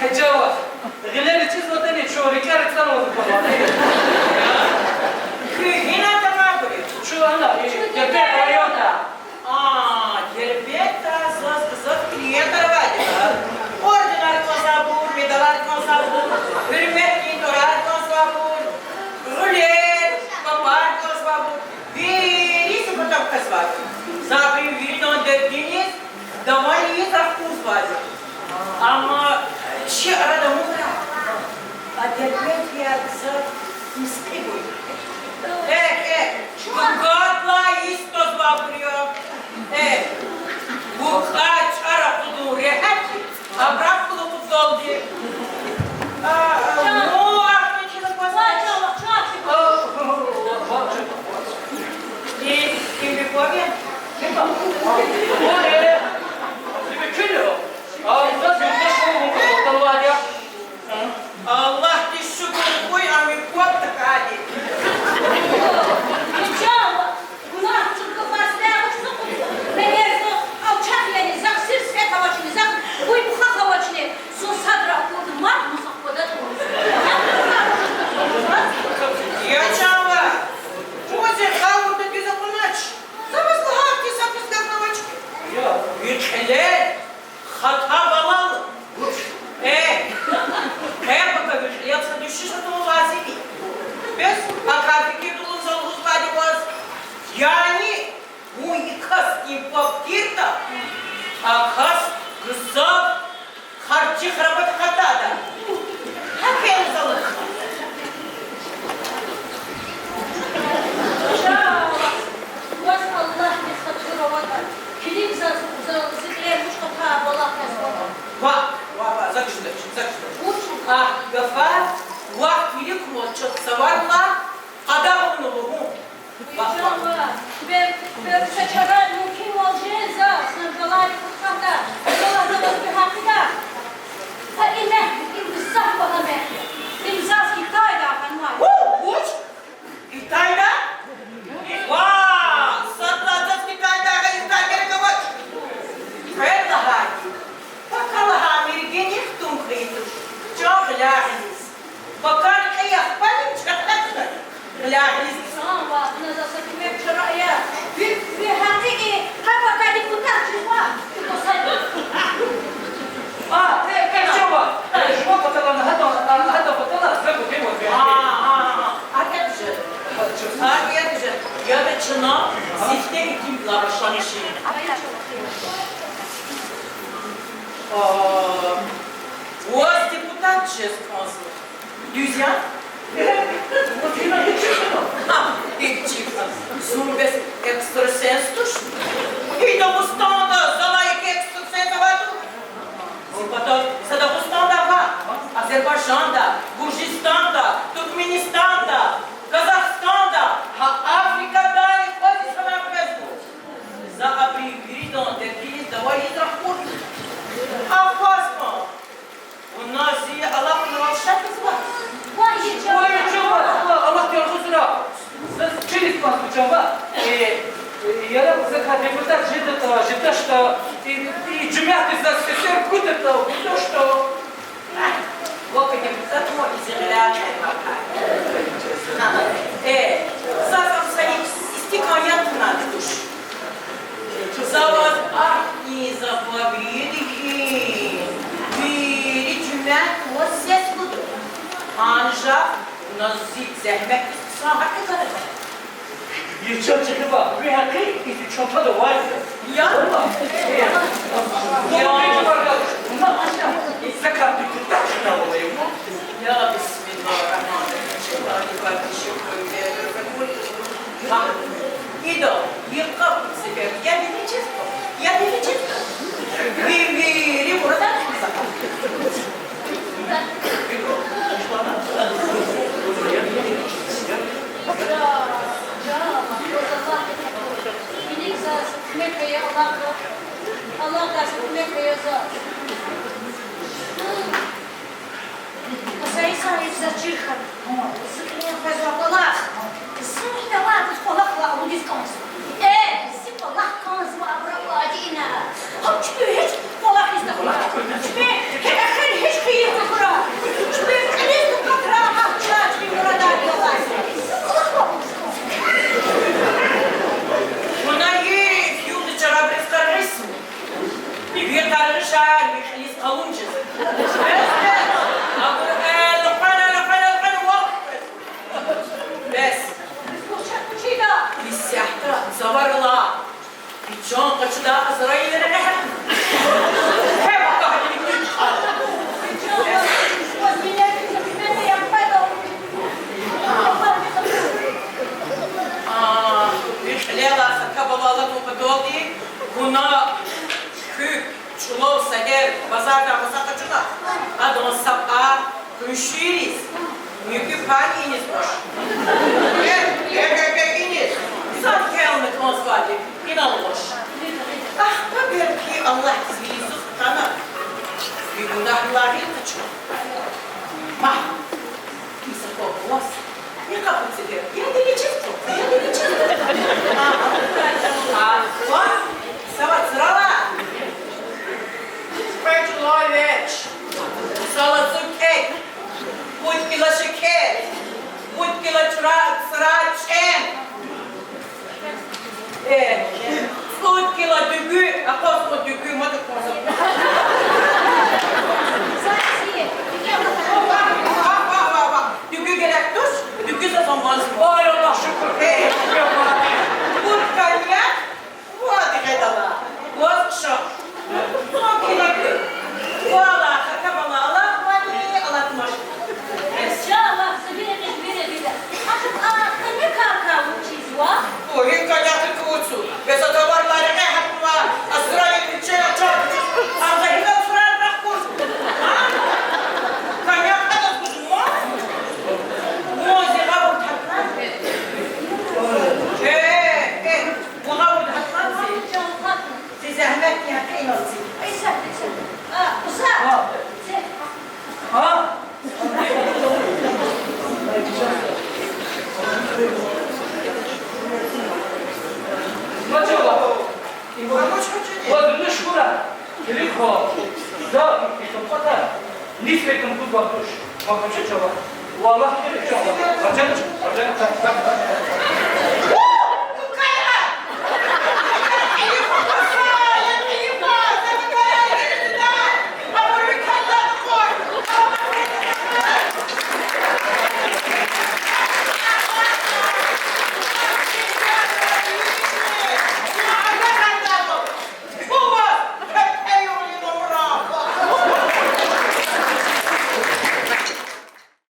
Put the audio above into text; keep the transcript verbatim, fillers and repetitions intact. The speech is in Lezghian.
Гьажава, гъилер чизватӀани, чун рикӀер цӀанваз кӀанзава. Куьн гьина тамагури? Чун ана, Дербент районда. А, Дербентда заз, заз клиентар авайди я. Орденар кӀанзавайбур, медалар кӀанзавайбур, гьуьрметдин тӀварар кӀанзавайбур, гъуьлер, папар кӀанзавайбур, вири зи патав квазвайди я. За абурун виридан дердиниз давай ийиз рахкурзавайди я. Амма чи арада мугьра, а Дербентдин гзаф мискьи буй. Э, э, чукӀадла йис кӀанзавайбур я. Э, вукӀа чӀар акъудун регьят я, абурун акъуд акъудалди. А, а, ну, ахьтин чиз аквазвач. И, и Любовь я? Аллагьдиз шукур хьуй, ам и кватӀ тахьайди. Гьажава, гунагь чӀугваз лягъуш зукъуз. Мегер зун алчах яни, захъ сир-сифет авачни, захъ буй-пухах авачни, зун садра акурди мад мус аквада тӀуз. Я чан вах, вун зи гъавурда дуьз акьунач. За ваз лагьайди са кӀус гаф авач. Я, ви кьилел хата балал. Э, къе пака ви кьилел са дуьшуьш атун лазим я. Бес, пака фикирда лугьузвайди ваз. Яни вун и касдин квапӀ тиртӀа, а кас гзаф харжи харабат акъатда. Гьа квез залан. Ваз Аллагьдиз хатур аватӀа, килиг заз, заз зи кьилел вуч хата я, балагь кваз ватӀа. Ва, ва, ва, закӀ жедач, закӀ жедач. Вуч? А гафар вахъ виликамаз чӀехи цаварилай къадагъа авуна лугьун. Ва, ва. Чан вах, бе-, бе-, са чара мумкинвал жезва, зун галайри кутахда, галайри кутахда. А и мягь, им гзаф багьа мягь я. Им заз Китайдай хьанвай. Ву, вуч? Китайдай? Ва, сад лагьай заз Китайдай гьа ихтияр герек авач. Квед лагьайди, пака лагьай мергенихъ тум хьайи туш, чан гъиляй гъиниз. Пакар кьей ахпани чахъ хьайи гъиляй гъиниз. Чан вах, вуна заз са куьмек чара ая. Ви, ви гьакъи и гьа пакадик кутаз чизва. А, э, э, чан вах, э, жуван паталай гьадан, а, гьадан паталай за кутайвал. А, а, а, а, гьакӀ жеда. ГьакӀ жеда. Яда чна сифте итимлай башламишин. А, ваз депутат жез кӀанзава. Дуьз я? Гьа, гьич чиз. Зун бес экстрасенс туш. И Дагъустанда залай экстрасенс авайди туш. Зи патав са Дагъустанда ава, Азербайжанда, Гуржистанда, Туркменистанда, Казахстанда, гьа Африкадани кваз инсанар къвезва. За абурун виридан дердиниз дава ийиз рахкурзава. Акваз кьван. Вуна зи алакьунрал шад ийизва. Вай, чан вах, Аллагьди яргъи хьурай. Заз чириз кӀанзава, чан вах. Э, э, яраб закай депутат жедатӀа, жедачтӀа, и, и жуьмятдиз заз сесер гудатӀа, гудачтӀа. Вака депутат ма изи гъиляй кьей вакай. Э, заз ам са истикан яд туна туш. За ваз ахьтин за паб ийиди хьи, вири жуьмятди ваз сес гуда. Анжах вуна зи зегьметдиз хъсан гьакъикъат ава. Ича чӀехи вах, ви гьакъи и зи чантада авай. Я? Валлагь. Э, я. Вуна анжах закай депутат хьана авай. Я бисмиллагьир-рагьманир-рагьим. Идал, йикъа сефер, я дини чизва, я дини чизва. Ви, вири мурадар хиза. Вилик заз куьмек ая, Аллагьди, Аллагьди заз куьмек ая заз. Саид сагьиб, заз чир хьана. Зи кьилел къвезва кӀвалах. Зун гьинавайбуруз кӀвалахрилай алудиз кӀанзава. Э, зи кӀвалах кӀанзава абурун авайди ина. Гьа чпи гьич кӀвалахиз тахьуй. Чпи гьи эхир гьич хийир Къалун жез. Бес, бес. Абур элкъвена, элкъвена, элкъвена, вахъ. Бес. Исятда цаварал и чан къачудай Азраилри регьят. Гьеб агакьдини куьч хьана. А, ви кьилелай хата-бала алатун паталди вуна куьк чӀулав сагьер базардай маса къачуна, адан са пай къуншийриз, муькуь пайни иниз гвач. Э, э, э, э, иниз. Сад гелна кӀанзавайди инал гвач. Ахпа белки Аллагьдиз ви йисуз хтана, ви гунагьрилай къачу. Ма. Исаков вас. Ни капуци дер? Я не лечил, я не лечил. А, а, а, а, сава црала. Кьве чӀулав вич. Сала цукек. Пуд кило шекер. Пуд кило чра-, цра чен. Э, цӀуд кило дуьгуь, акъваз кьван дуьгуь, мад акъваз. Ва, ва, ва, ва. Дуьгуь герек туш, дуьгуь заз амаз. Ай, Аллагь шукур. Э. Пуд коньяк, вад гъедала, ваз хъша. ЦӀуд кило дуьгуь. Валай, хата-бала алакьвани, алатмаш. Э. Я Аллагь, са вири, вири, вири. Гьа, а, коньяк квай вуч ийизва? О, гьи коньяк квай вуч? Бес а товарлар рекье гьатнава, Азраил вичел ча-, ча-, арза гьина сурар рахкуз. А? Коньяк гьадаз гузва? Вун зи гъавурда гьатна? Э, э, вун гъавурда гьатна зи? Зи зегьмет я, гьакъинал зи. А, Муса! А? А? Ма чӀала. Ваз вуна шукур я. Килиг хва. За итим пата. Нисбетун гузвай туш. Ма квача чӀала. Валлагь, килиг чӀала. Бажан, бажан, так, так, так.